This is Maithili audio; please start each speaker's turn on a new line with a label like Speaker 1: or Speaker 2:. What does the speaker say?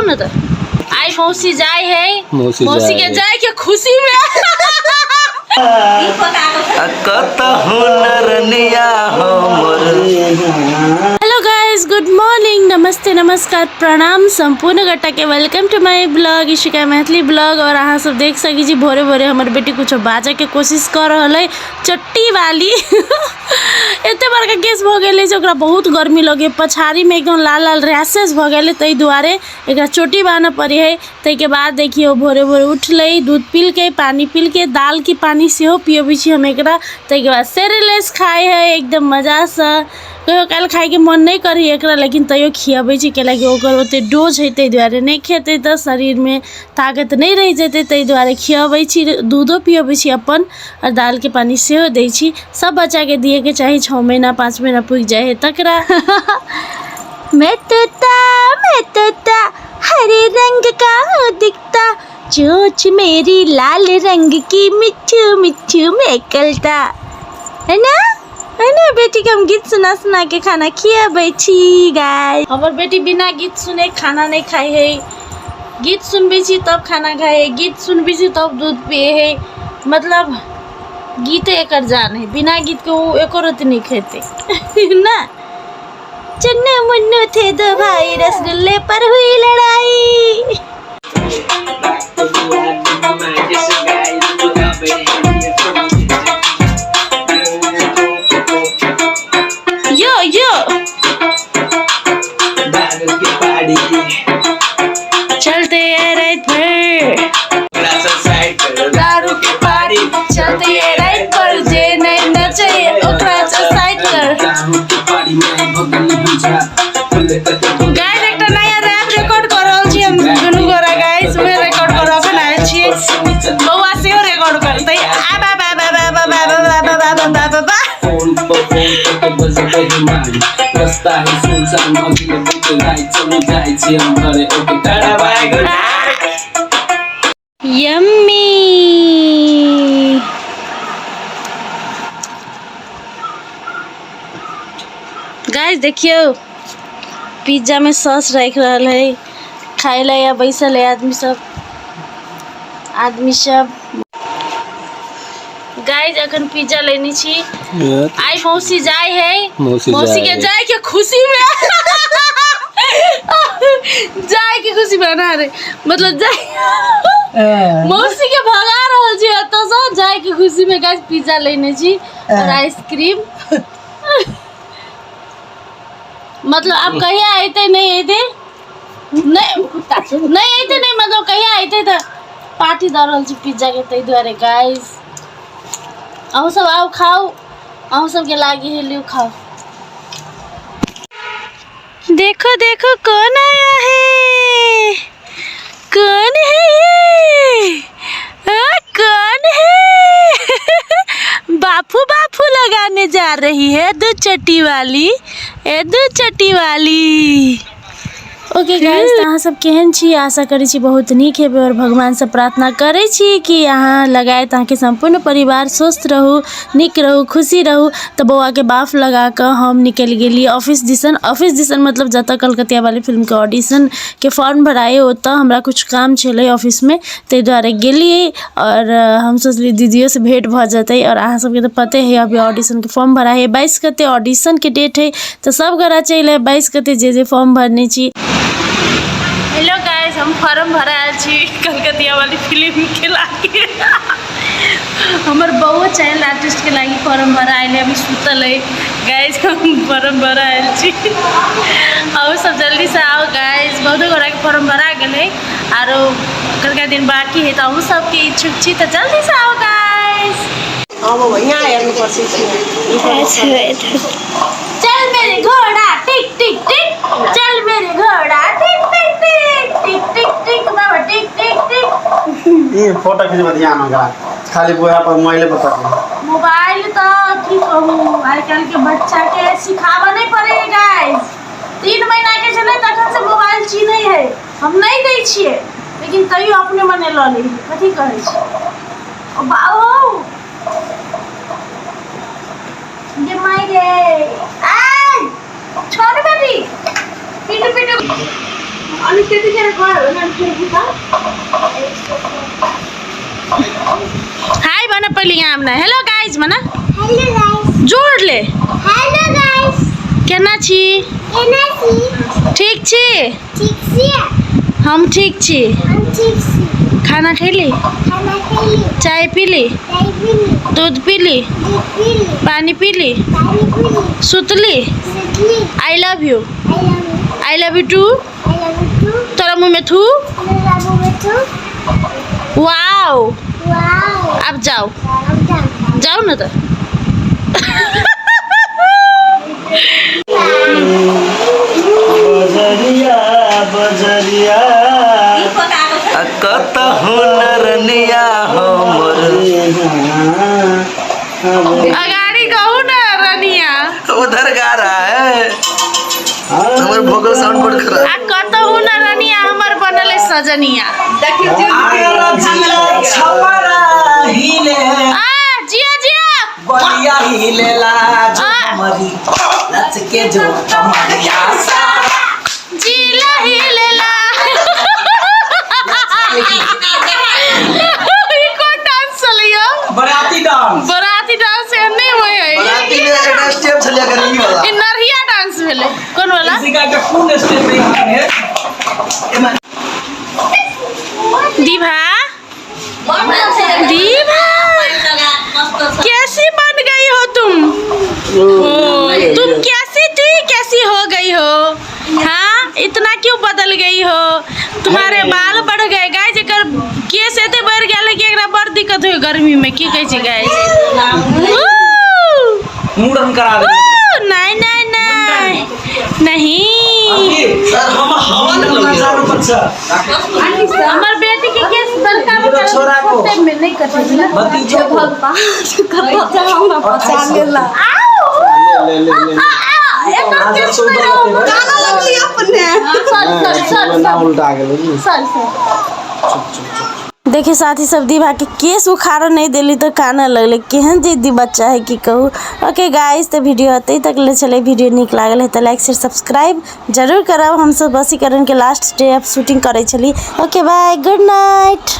Speaker 1: ने तऽ। आइ मौसी जाय है,
Speaker 2: मौसी
Speaker 1: मौसी के
Speaker 2: जाय है।
Speaker 1: जाय के खुशी में।
Speaker 3: कतहु नरनिया हमर।
Speaker 1: हेलो गाइस, गुड मॉर्निंग, नमस्ते, नमस्कार, प्रणाम संपूर्ण गोटा के। Welcome to my blog Ishika Maithili blog. और अहाँ सब देख सकै छी भोरे भोरे हमर बेटी कुछो बाजऽ के कोशिश कऽ रहल है। चट्टी वाली एते बड़का केस भऽ गेलै जे ओकरा बहुत गर्मी लगे, पछाड़ीमे एकदम लाल लाल रैशेज भऽ गेलै, ताहि दुआरे एकरा चोटी बान्हऽ पड़ै है। ताहिके बाद देखियौ भोरे भोरे उठलै, दूध पीलकै, पानि पीलकै, दालके पानि सेहो पियबै छी हम एकरा। ताहिके बाद सेरेलेक्स खाइ है एकदम मजासँ। कहियो काल खाइके मन नहि करै है एकरा, लेकिन तैयो खियबै छी, कैलाकि ओकर ओते डोज है, ताहि दुआरे नहि खेतै तऽ शरीरमे ताकत नहि रहि जेतै, ताहि दुआरे खियबै छी। दूधो पियबै छी अपन आओर दालिके पानि सेहो दै छी। सब बच्चाके दियैके चाही, 6 महीना 5 महीना पुगि जाइ है तकरा। मैं तोता, मैं तोता, हरे रंग का हूँ दिखता, चोंच मेरी लाल रंग की, मिट्ठू मिट्ठू मैं कलता। है ना, है ना बेटी के हम गीत सुना सुना के खाना खियाबै छी। गाय हमर बेटी बिना गीत सुने खाना नहीं खाइ है। गीत सुनबै छी तब खाना खाइ है, गीत सुनबै छी तब दूध पिए है। मतलब गीते एकर जान है, बिना गीत के ओ एको रत्ती नहीं खेतै ना। चन्नू मुन्नू थे दो भाई, रसगुल्ले पर हुई लड़ाई। यो यो चलते हैं रात भर, दारू के पारी चलते हैं रात भर, जे नहीं नचे ओकरा साइड कर। गाइस एकटा नया रैप रिकॉर्ड कर रहल छी हम दुनू गोरा। गाइस उहे रिकॉर्ड कर अखन आयल छियै, बौआ सेहो रिकॉर्ड करतै। आ बा बा बा बा बा बा बा बा बा बा बा बा। यम्मी गाइस देखियो पिज्जा में सॉस राखि रहल है, खाय ला या बैसल है आदमी सब, आदमी सब। गाइस अखन पिज्जा लेने छी। आइ मौसी जाय है,
Speaker 2: मौसी
Speaker 1: मौसी के
Speaker 2: जाय है।
Speaker 1: जाय के खुशी में, जाय के खुशी में ना रे, मतलब जाय मौसी के भगा रहल छी एतऽ सँ, जाय के खुशी में गाइस पिज्जा लेने छी और आइसक्रीम। मतलब आब कहिया अयतै नहि अयतै, नहि नहि अयतै नहि, मतलब कहिया अयतै तऽ पार्टी दऽ रहल छी पिज्जा के, ताहि दुआरे। गाइस अहूँ सब आउ खाउ, अहूँ सबके लागी है, लिउ खाउ। देखो देखो कौन आया है, कौन है ये, आ, कौन है? बाफू बाफू लगाने जा रही है दो चट्टी वाली, ए दो चट्टी वाली। ओके गाइस, तऽ अहाँ सब केहन छी? आशा करै छी बहुत नीक हेबै और भगवान से प्रार्थना करै छी कि अहाँ लगायत अहाँके सम्पूर्ण परिवार स्वस्थ रहू, नीक रहू, खुशी रहू। तऽ बौआके बाफ लगा कऽ हम निकलि गेली ऑफिस दिसन। ऑफिस दिसन मतलब जतऽ कलकतिया वाली फिल्मके ऑडिशनके फॉर्म भराइ, ओतऽ हमरा किछु काम छलै ऑफिसमे, ताहि दुआरे गेलियै। आओर हम सोचलियै दीदियोसँ भेँट भऽ जेतै। आओर अहाँ सबके तऽ पते हइ अभी ऑडिशनके फॉर्म भराइ हइ, 22 गते ऑडिशनके डेट हइ, तऽ सब गोरा चलि आयब 22 गते जे जे फॉर्म भरने छी। हेलो गाइस, हम फॉर्म भरा आयल छी कलकतिया वाली फिल्म के लागी। हमर बउओ चाइल्ड आर्टिस्ट के लागी फॉर्म भरा आयल है, अभी सुतल है। गाइस हम फॉर्म भरा आयल छी, अहूँ सब जल्दी से आओ गाइस। बहुते गोरा के फॉर्म भरा गेलै, आरो कनिका दिन बाकी है, तऽ अहूँ सबके इच्छुक छी तऽ जल्दी से आओ गाइस।
Speaker 4: अब यहाँ हेर्नुपर्छ।
Speaker 1: चल मेरे घोड़ा टिक टिक टिक, चल मेरे घोड़ा टिक टिक टिक टिक टिक टिक, बाबा टिक टिक टिक।
Speaker 5: ई फोटो खिचबे ध्यान होगा, खाली बोया पर मोबाइल पर पकड़।
Speaker 1: मोबाइल तो की कहूँ, आइ काल्हि के बच्चा के सिखाबऽ नहीं पड़े गाइस। 3 महीना के छलै तखन से मोबाइल चिन्है है, हम नहीं दै छियै लेकिन तैयो अपने मने लऽ लै है। कथी कहै छी ओ बाबू गे माय गे, आय छोड़ बेटी, पीटू पीटू।
Speaker 4: अनि त्यतिखेर गयो भने अनि फेरि उता
Speaker 1: हाई भन पहिले यहाँ आउन। हेलो गाइज भन।
Speaker 2: Hello guys.
Speaker 1: जोडले।
Speaker 2: Hello guys.
Speaker 1: केना छी?
Speaker 2: केना छी?
Speaker 1: ठीक छी?
Speaker 2: ठीक छी।
Speaker 1: हम ठीक छी।
Speaker 2: हम ठीक छी।
Speaker 1: खाना खैली?
Speaker 2: खाना खैली।
Speaker 1: चाय पीली?
Speaker 2: चाय पीली।
Speaker 1: दूध पीली?
Speaker 2: दूध पीली।
Speaker 1: पानी पीली?
Speaker 2: पानी पीली।
Speaker 1: सुतली?
Speaker 2: सुतली।
Speaker 1: I love you.
Speaker 2: I love you.
Speaker 1: I love you too.
Speaker 2: I love you too.
Speaker 1: तोरा मुँह में थू।
Speaker 2: तोरा मुँह में थू।
Speaker 1: वाओ।
Speaker 2: वाओ।
Speaker 1: अब जाओ।
Speaker 2: अब जाओ।
Speaker 1: जाओ न त।
Speaker 3: बजरिया बजरिया आ कतहु नरनिया हमर।
Speaker 1: अगाडि कहू न रनिया।
Speaker 3: उधर गा रहा है, हमर वोकल साउंड बड़ खराब।
Speaker 1: आ कतहु न रनिया हमर बनल है सजनिया।
Speaker 3: छपरा हिले।
Speaker 1: आ जिया जिया।
Speaker 3: बलिया हिलेला जो कमरी लचके जो कमरिया सा।
Speaker 1: जिला हिलेला। ई कोन डांस चलैया?
Speaker 6: बराती डांस।
Speaker 1: बराती डांस एहन नहि होइ है।
Speaker 3: बराती में एकटा स्टेप छलिया करी वाला।
Speaker 1: ई नरहिया डांस भेलै। कोन वाला?
Speaker 6: इसी का एकटा कोन स्टेप है?
Speaker 1: दीभा दीभा कैसी बन गई हो तुम? ओ, तुम कैसी थी कैसी हो गई हो? हाँ इतना क्यों बदल गई हो? तुम्हारे बाल बढ़ गए गाइस। एकर केस एते बढ़ गेल कि एकरा बड़ दिक्कत होय गर्मी में। की कहै छै गाइस?
Speaker 6: मुड़न करा दे।
Speaker 1: नहीं नहीं नहीं नहीं।
Speaker 3: सर हम हवा न लगे।
Speaker 1: हमर बेटी के केस बड़का बड़का
Speaker 6: छोरा को।
Speaker 1: छोटे में नहीं कटे छै।
Speaker 6: भतीजो को।
Speaker 5: ले ले ले।
Speaker 1: एकर केस नहि रहो।
Speaker 4: गाना लगली अपने।
Speaker 1: Sorry sorry sorry.
Speaker 5: ना उल्टा गेल।
Speaker 1: Sorry sorry. देखिए साथी सब दीभा के केस उखाड़ नहीं दिली तो काना लगले। केहन जिद्दी बच्चा है की कहू। ओके गाइस तो वीडियो अतै तक ले चले। वीडियो नीक लागल है तो लाइक शेयर सब्सक्राइब जरूर करब। हम सब वशीकरण के लास्ट डे ऑफ शूटिंग करै छली। Okay bye, good night.